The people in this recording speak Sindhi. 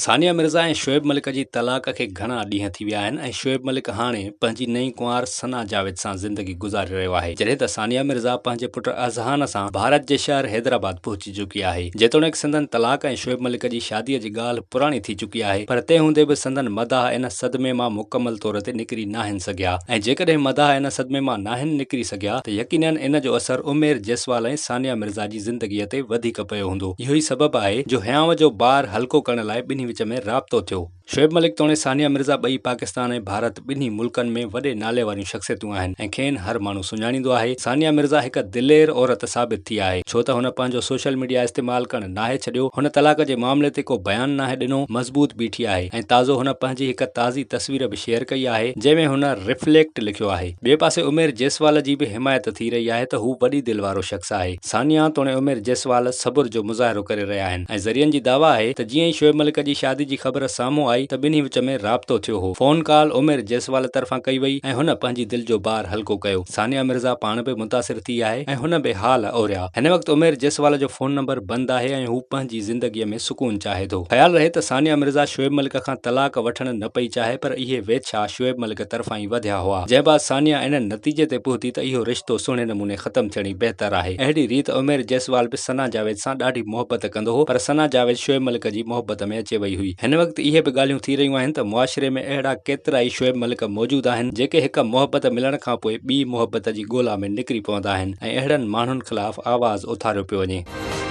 ثانيه مرزا ۽ شعيب ملڪ جي طلاق کي گهڻا ڏينهن ٿي ويا آهن ۽ شعيب ملڪ هاڻي پنهنجي نئين ڪنوار ثنا جاويد سان زندگي گذاري رهيو آهي جڏهن ته ثانيه مرزا پنهنجي پٽ اذهان سان ڀارت جي شهر حيدرآباد پهچي چڪي آهي جيتوڻيڪ سندن طلاق ۽ شعيب ملڪ جي شادي جي ڳالهه پراڻي ٿي چڪي آهي پر تنهن هوندي به سندن مداح ان صدمي مان مڪمل طور تي نڪري ناهن سگهيا ۽ جيڪڏهن مداح ان صدمي مان ناهن نڪري سگهيا ته يقينن ان جو اثر عمير جيسوال ۽ ثانيه مرزا جي زندگي تي وڌيڪ پيو هوندو. اهو ئي سبب آهي جو هيانء جو بار هلڪو ڪرڻ لاء ٻنهي وچ ۾ رابطو ٿيو. شعيب ملڪ توڻي ثانيه مرزا ٻئي پاڪستان ۽ ڀارت ٻنهي ملڪن ۾ وڏي نالي واريون شخصيتون آهن ۽ کين هر ماڻهو سڃاڻيندو آهي. ثانيه مرزا هڪ دلير عورت ثابت ٿي آهي ڇو ته هن پنهنجو سوشل ميڊيا استعمال ڪرڻ ناهي ڇڏيو، هن طلاق جي معاملي تي ڪو بيان ناهي ڏنو، مضبوط بيٺي آهي ۽ تازو هن پنهنجي هڪ تازي تصوير به شيئر ڪئي آهي جنهن ۾ هن رفليڪٽ لکيو آهي. ٻئي پاسي عمير جيسوال جي به حمايت ٿي رهي آهي ته هو وڏي دل وارو شخص آهي. ثانيه توڻي عمير جيسوال صبر جو مظاهرو ڪري رهيا آهن ۽ ذريعن جي دعويٰ آهي ته جيئن ئي شعيب ملڪ جي شادي جي خبر سامهون آئي ته ٻنهي وچ ۾ رابطو ٿيو هو، فون ڪال عمير جيسوال طرفان ڪئي وئي ۽ هن پنهنجي دل جو بار هلڪو ڪيو. ثانيه مرزا پاڻ به متاثر ٿي آهي ۽ هن به حال اوريا. هن وقت عمير جيسوال جو فون نمبر بند آهي ۽ هو پنهنجي زندگي ۾ سڪون چاهي ٿو. خيال رهي ته ثانيه مرزا شعيب ملڪ کان طلاق وٺڻ نه پئي چاهي پر اهي ويڇا شعيب ملڪ طرفان ئي وڌيا هئا، جنهن بعد ثانيه ان نتيجي تي پهتي ته اهو رشتو سهڻي نموني ختم ٿيڻ ئي بهتر آهي. اهڙي ريت عمير جيسوال به ثنا جاويد سان ڏاڍي محبت ڪندو هو پر ثنا جاويد شعيب ملڪ جي محبت ۾ اچي وئي هئي. هن وقت اهي به ڳالهيون ٿي رهيون آهن ته معاشري ۾ اهڙا ڪيترائي شعيب ملڪ موجود آهن جيڪي هڪ محبت ملڻ کانپوء ٻي محبت جي ڳولا ۾ نڪري پوندا آهن ۽ اهڙن ماڻهن خلاف آواز اٿاريو پيو وڃي.